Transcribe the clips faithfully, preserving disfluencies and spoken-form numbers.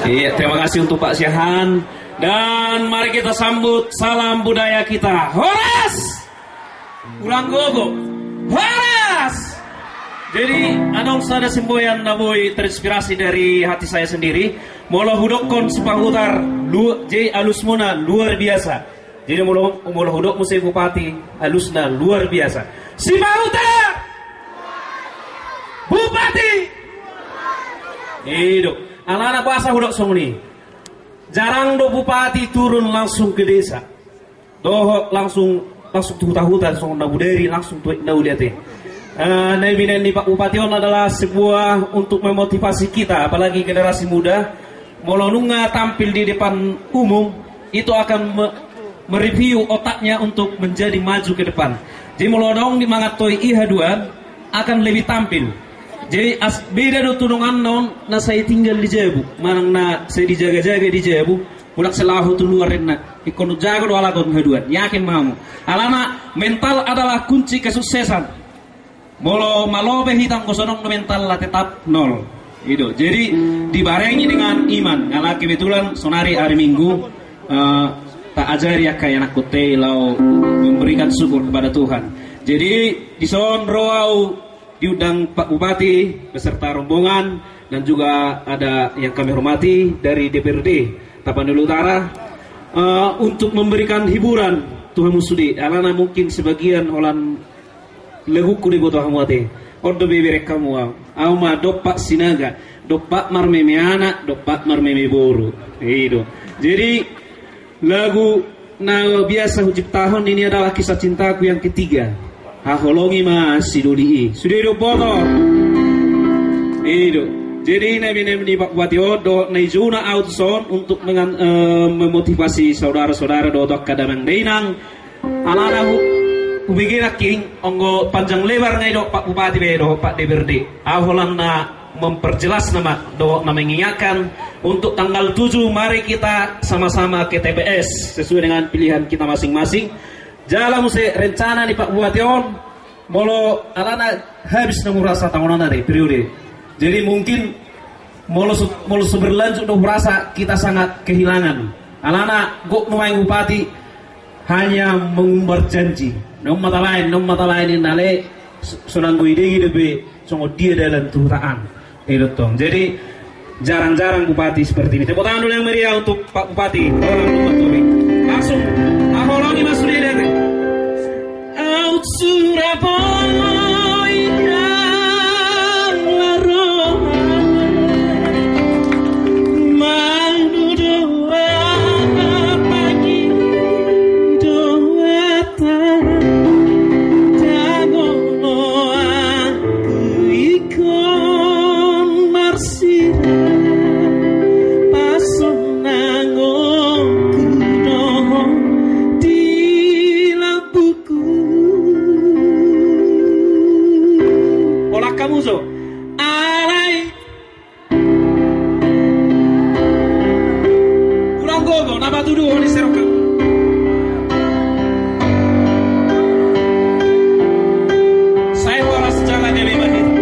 Iya, terima kasih untuk Pak Syahan. Dan mari kita sambut salam budaya kita. Horas! Ulang gogo. Horas! Jadi, adong sada semboyan na boi terinspirasi dari hati saya sendiri. Molo hudokkon Sipahutar, lu-, jadi alusmuna luar biasa. Jadi molo, molo hudok muse Bupati, alusna luar biasa. Sipahutar! Bupati! Ido. Alana boasa hudok songon i. Jarang do Bupati turun langsung ke desa. Dohot langsung, langsung tu huta-huta, songon na bodari, langsung tu na uliate. Eh, na binaen ni Pak Bupati on adalah sebuah untuk memotivasi kita, apalagi generasi muda. Molo nunga tampil di depan umum, itu akan me-, mereview otaknya untuk menjadi maju ke depan. Jadi molo adong di mangantoi i haduan, akan lebih tampil. Jadi as-, beda do tu donganna on na sai tinggal di jabu, manang na sai dijaga-jaga di jabu, mulak sai laho tu luar ninna. Ingkon jago do halak on haduan, yakin ma hamu. Alana mental adalah kunci kesuksesan. Molo malope hita anggo so adong do mental, tetap nol. Ido. Jadi dibarengi dengan iman. Alana kebetulan sonari hari Minggu, eh, taajari angka ianakkon i laho memberikan syukur kepada Tuhan. Jadi dison ro au diundang Pak Bupati beserta rombongan dan juga ada yang kami hormati dari D P R D Tapanuli Utara, eh, untuk memberikan hiburan tu hamu sude. Alana mungkin sebagian holan lagungku diboto hamu ate. On do bebereng hamu au. Au ma Dompak Sinaga, dompak marmeme anak, dompak marmeme boru. Ido. Jadi lagu na biasa hujiptahon ini adalah Kisah Cintaku yang Ketiga. Haholongi ma si doli i. Sude do boto. Ido. Jadi na binaen ni Pak Bupati on do na ijouna au tuson untuk mengan-, eh, memotivasi saudara-saudara dohot angka damang dainang. Alana hu-, hubege nangkin, anggo panjang lebar nga i do Pak Bupati be do Pak D P R D. Au holan na memperjelas nama dohot na mengingatkan untuk tanggal tujuh mari kita sama-sama ke T P S sesuai dengan pilihan kita masing-masing. Jala muse rencana ni Pak Bupati on, molo alana habis nama hurasa taon on ate periode. Jadi mungkin molo su-, molo so berlanjut do hurasa kita sangat kehilangan. Alana gok nuaeng Bupati hanya mengumbar janji. Naung mata lain, naung mata lain inna le, so-, sonang goi dege dope songon dia dalan tu huta an. Ido tong. Jadi jarang-jarang Bupati seperti ini. Tepuk tangan dulu yang meriah untuk Pak Bupati. Orang Bupati. Langsung. Haholongi ma sude dare. Au sura boi dang laroan, mandu doa pagi doa tara, dang olo au ingkon marsirang, pasonangonku do di lambungku. Pola hamu so. Alai. Ulang gogo, na patuduhon ni serok. Sai horas jala debe ma hita.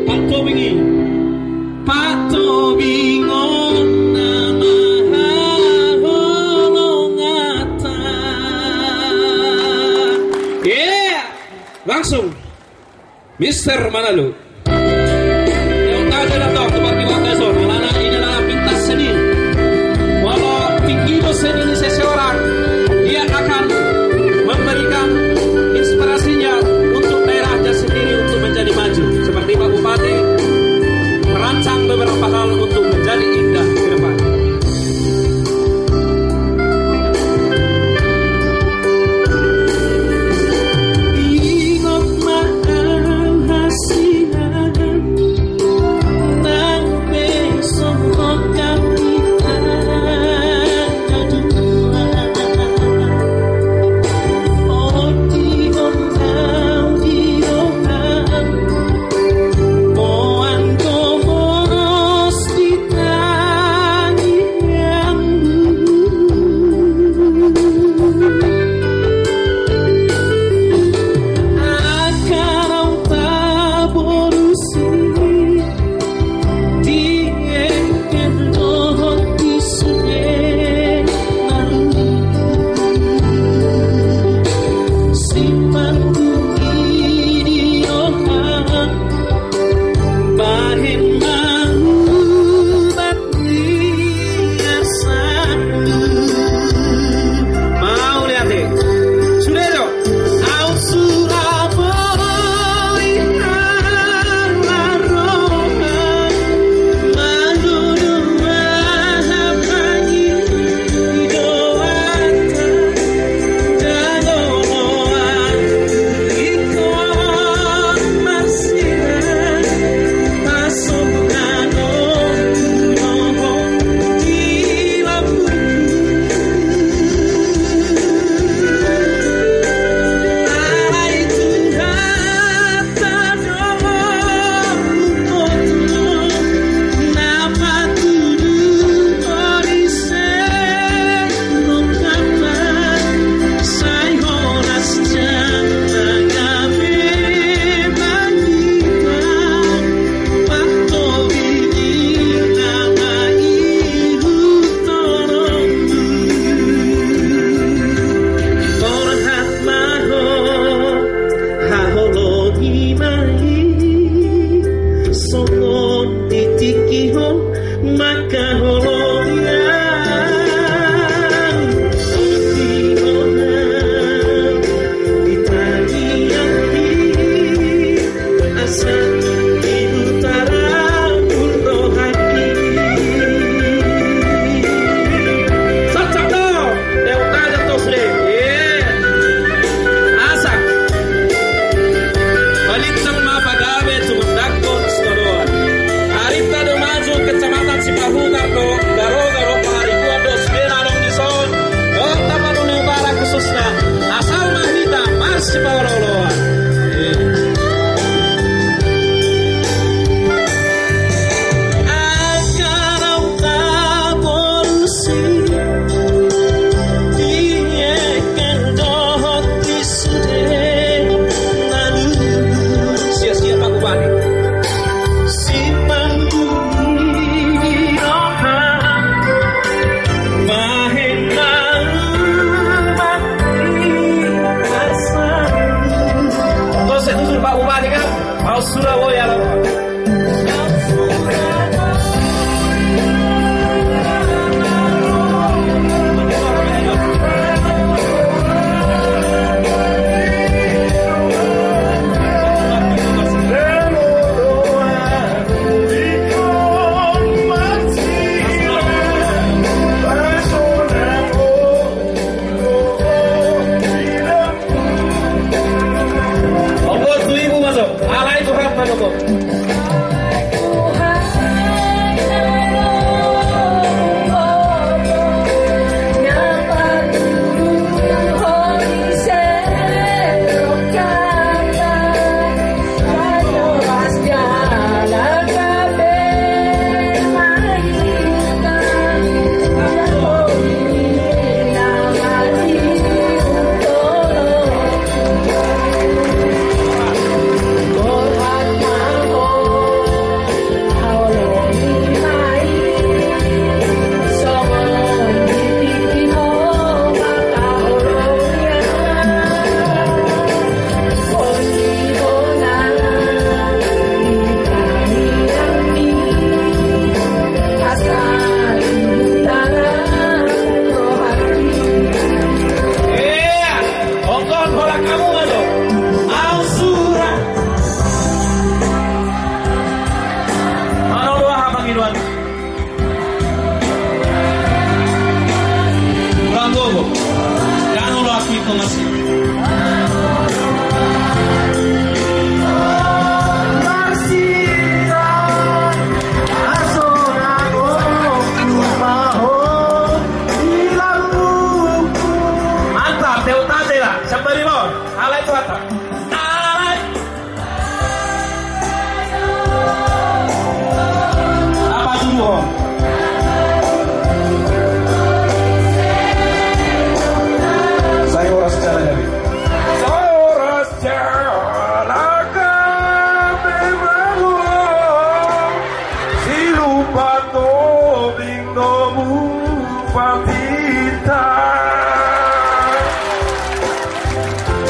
Pak Tobing i. Pak Tobing on nama haholonganta. Yeah! Langsung. Mister Manalu. Yang tak ada datang tempat di lantai zona. Alana ini adalah pentas seni. Walau tinggi do seni ni seseorang, dia akan memberikan inspirasinya untuk daerahnya sendiri untuk menjadi maju. Seperti Pak Bupati merancang beberapa hal untuk menjadi indah ke depan. Ingot ma au hasiangan, nang pe Palingan, Aus Sura Boi, ala. Onggot tu ibu masuk. Alai Tuhan masuk. Ongkon holan hamu ma jo. Aus Sura. Manang do aha pangidoan? Ulang gogo. Dang olo aku ito masih. Mantap, tepuk tangan, Tela. Sambari mo. Alai Tuhan. Alai. Apa tuduhon? Sai horas jala gabe. Sai horas jala gabe ma. Silupa tobing domu patinta.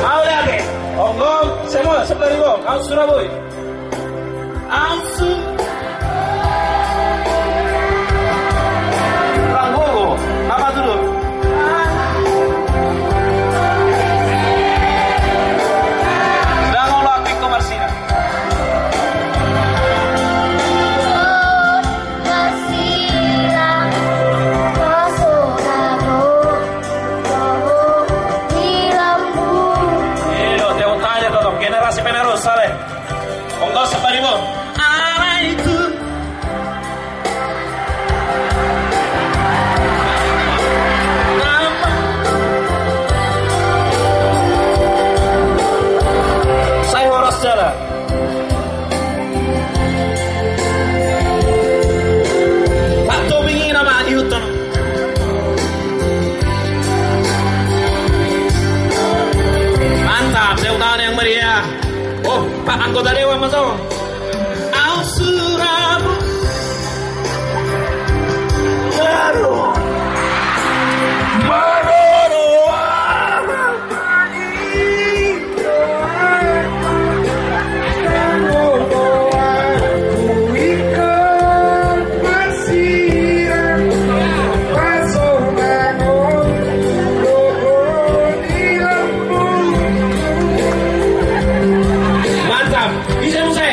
Au lagi. Onggo, semua, sebelah di bawah. Aus Sura Boi. Aus Sura. Ulang gogo. Apa tuduhon? Dang olo aku ito masih. Iyo, tepuk tangan ya, Toto. Generasi penerus, Saleh. Onggo, sambari mo. Alai tu. Sai horas jala. Pak Tobing i nama dihuton. Mantap, tepuk tangan yang meriah. Oh, Pak anggota dewan masuk. Aus Sura Boi. Baru. Baru. Mantap. Bisa, Muse.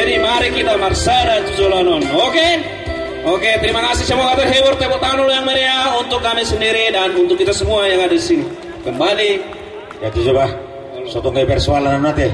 Jadi mari kita marsada tu joloan on. Oke? Oke, terima kasih, semoga terhibur. Tepuk tangan dulu yang meriah untuk kami sendiri dan untuk kita semua yang ada di sini. Kembali. Ya, itu coba. Sotong kayak persoalan nanti.